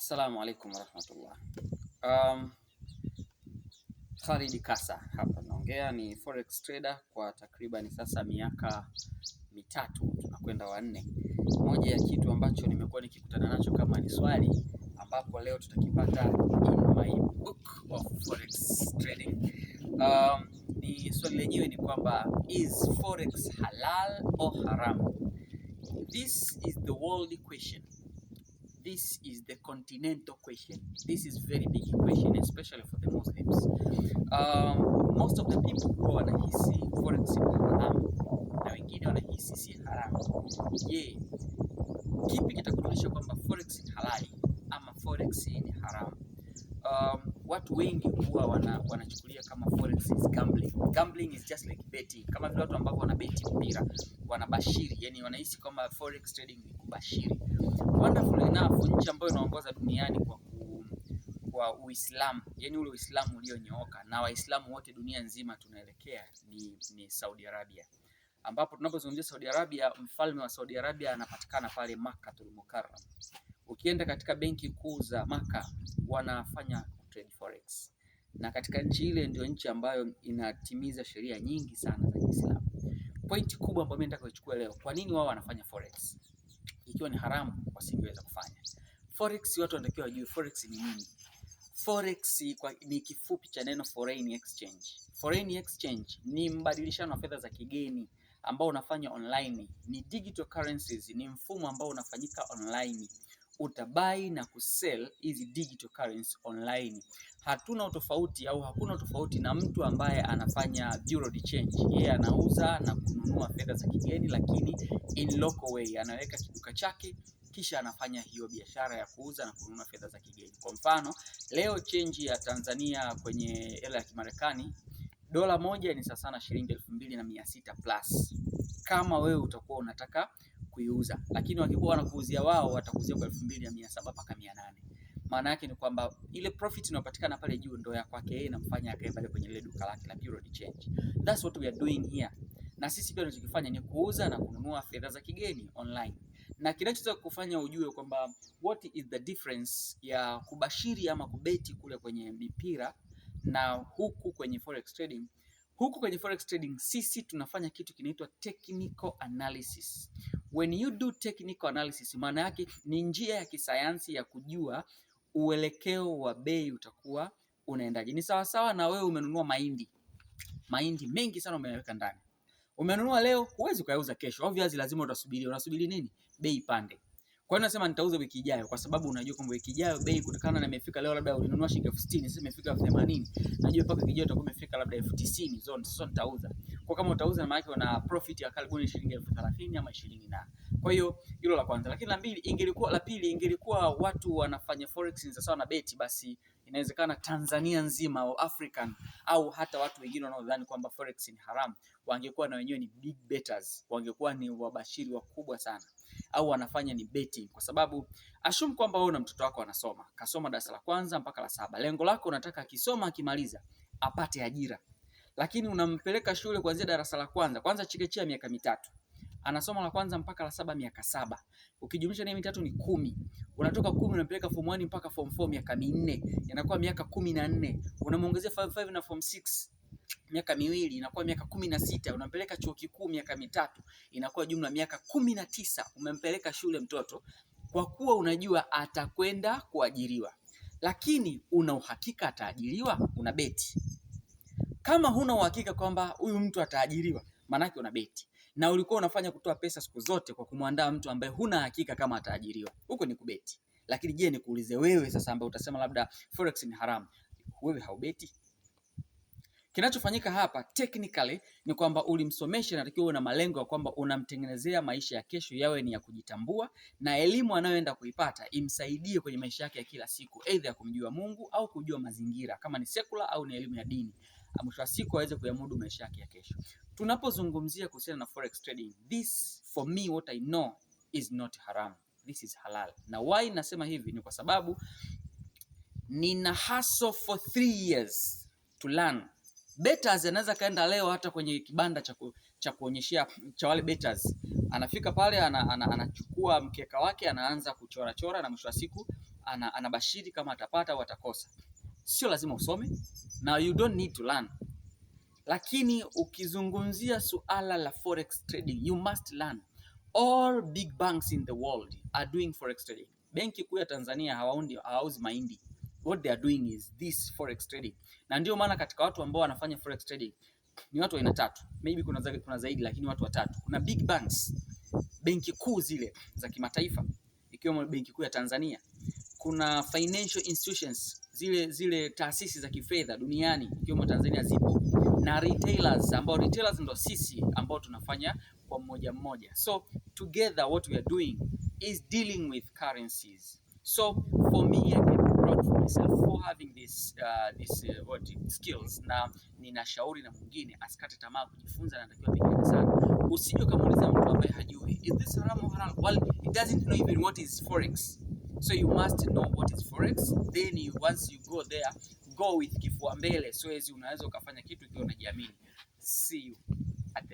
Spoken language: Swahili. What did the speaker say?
Assalamu alaikum warahmatullah. Khalid Kasa hapa naongea, ni forex trader kwa takriban sasa miaka 3 tunakwenda 4. Moja ya kitu ambacho nimekuwa nikikutana nacho kama ni swali, ambapo leo tutakipata in my book of forex trading. Ni swali lenyewe ni kwamba is forex halal or haram? This is the world question. This is the continental question. This is very big question, especially for the Muslims. Most of the people huwa wanahisi forex ni haram na wengine wanahisi si haram. Je, kipi kitakujulisha kwamba forex ni halali ama forex ni haram? Watu wengi huwa wanachukulia kama forex is gambling. Gambling is just like betting. Kama vile watu ambao wanabeti mpira, wanabashiri, yani wanahisi kwamba forex trading ni kubashiri. Wonderful enough, nchi ambayo inaongoza duniani kwa Uislamu, yani ule Uislamu ulionyooka na Waislamu wote dunia nzima tunaelekea ni Saudi Arabia, ambapo tunapozungumzia Saudi Arabia, mfalme wa Saudi Arabia anapatikana pale Makkatul Mukarram. Ukienda katika benki kuu za Maka wanafanya trade forex, na katika nchi ile ndio nchi ambayo inatimiza sheria nyingi sana za Kiislamu. Pointi kubwa ambayo mimi nataka kuichukua leo, kwa nini wao wanafanya forex? Ikiwa ni haramu wasingeweza kufanya forex. Watu wanatakiwa wajue forex ni nini. Forex ni kifupi cha neno foreign exchange. Foreign exchange ni mbadilishano wa fedha za kigeni ambao unafanywa online, ni digital currencies, ni mfumo ambao unafanyika online. Utabuy na kusell hizi digital currency online. Hatuna utofauti au hakuna utofauti na mtu ambaye anafanya bureau de change. Yeye anauza na kununua fedha za kigeni, lakini in local way, anaweka kiduka chake kisha anafanya hiyo biashara ya kuuza na kununua fedha za kigeni. Kwa mfano, leo change ya Tanzania kwenye hela ya Kimarekani, dola 1 ni sawa na shilingi 2600 plus, kama wewe utakuwa unataka kuiuza, lakini wakikuwa wanakuuzia wao watakuuzia kwa 2700 mpaka 800. Maana yake ni kwamba ile profit inayopatikana pale juu ndio ya kwake yeye, inamfanya akae pale kwenye ile duka lake la bureau de change. That's what we are doing here. Na sisi pia tunachokifanya ni kuuza na kununua fedha za kigeni online, na kinachoweza kufanya ujue kwamba what is the difference ya kubashiri ama kubeti kule kwenye mipira na huku kwenye forex trading. Huku kwenye forex trading sisi tunafanya kitu kinaitwa technical analysis. When you do technical analysis, maana yake ni njia ya kisayansi ya kujua uelekeo wa bei utakuwa unaendaje. Ni sawasawa na wewe umenunua mahindi, mahindi mengi sana umeweka ndani. Umenunua leo, huwezi ukayauza kesho. Obviously lazima utasubiri. Unasubiri nini? Bei ipande. Kwa hiyo nasema nitauza wiki ijayo, kwa sababu unajua kwamba wiki ijayo bei kutokana na imefika leo, labda ulinunua shilingi 60,000, sasa imefika 80,000. Najua mpaka wiki ijayo itakuwa imefika labda 90,000. So sasa nitauza. Kwa kama utauza, maana yake una profit ya karibuni shilingi 30,000 ama 20 na. Kwa hiyo hilo la kwanza, lakini la mbili ingelikuwa la pili, ingelikuwa watu wanafanya forex ni sawa na beti, basi inawezekana Tanzania nzima au African au hata watu wengine wanaodhani kwamba forex ni haram wangekuwa na wenyewe ni big betters, wangekuwa ni wabashiri wakubwa sana, au wanafanya ni betting, kwa sababu assume kwamba wewe na mtoto wako anasoma, kasoma darasa la kwanza mpaka la saba, lengo lako unataka akisoma akimaliza apate ajira, lakini unampeleka shule kuanzia darasa la kwanza, kwanza chekechea miaka 3, anasoma la kwanza mpaka la saba miaka 7, ukijumlisha na 3 ni 10. Unatoka 10 unampeleka form 1 mpaka form 4 miaka 4, inakuwa miaka 14. Unamuongezea form 5 na form 6 miaka 2, inakuwa miaka 16. Unampeleka chuo kikuu miaka 3, inakuwa jumla miaka 19. Umempeleka shule mtoto kwa kuwa unajua atakwenda kuajiriwa, lakini una uhakika ataajiriwa? Una beti. Kama huna uhakika kwamba huyu mtu ataajiriwa, maanake una beti. Na ulikuwa unafanya kutoa pesa siku zote kwa kumwandaa mtu ambaye huna hakika kama ataajiriwa. Huko ni kubeti. Lakini je, nikuulize wewe sasa ambaye utasema labda forex ni haramu, wewe haubeti? Kinachofanyika hapa technically ni kwamba ulimsomesha, inatakiwa uwe na malengo ya kwamba unamtengenezea maisha ya kesho yawe ni ya kujitambua, na elimu anayoenda kuipata imsaidie kwenye maisha yake ya kila siku, aidha ya kumjua Mungu au kujua mazingira, kama ni secular au ni elimu ya dini, mwisho wa siku aweze kuyamudu maisha yake ya kesho. Tunapozungumzia kuhusiana na forex trading, this for me what I know is not haram. This is halal. Na why nasema hivi ni kwa sababu nina hustle for 3 years to learn. Betters anaweza kaenda leo hata kwenye kibanda cha kuonyeshea cha wale betters Anafika pale anachukua mkeka wake, anaanza kuchora chora, na mwisho wa siku anabashiri kama atapata au atakosa. Sio lazima usome na you don't need to learn, lakini ukizungumzia suala la forex trading, you must learn. All big banks in the world are doing forex trading. Benki Kuu ya Tanzania hawauzi mahindi. What they are doing is this forex trading, na ndio maana katika watu ambao wanafanya forex trading ni watu aina tatu, maybe kuna zaidi, lakini watu watatu. Kuna big banks, benki kuu zile za kimataifa ikiwemo Benki Kuu ya Tanzania. Kuna financial institutions, zile taasisi za kifedha duniani ikiwemo Tanzania zipo, na retailers, ambao retailers ndo sisi ambao tunafanya kwa mmoja mmoja. So together what we are doing is dealing with currencies. So for me, I can be proud for myself for having this what skills, na ninashauri na mwingine asikate tamaa kujifunza, na anatakiwa pigane sana. Usije ukamuuliza mtu ambaye hajui, "Is this haram or halal?" Well, he doesn't know even what is forex. So you must know what is forex, then once you go there, go with kifua mbele, so as unaweza ukafanya kitu ikiwa unajiamini. See you at the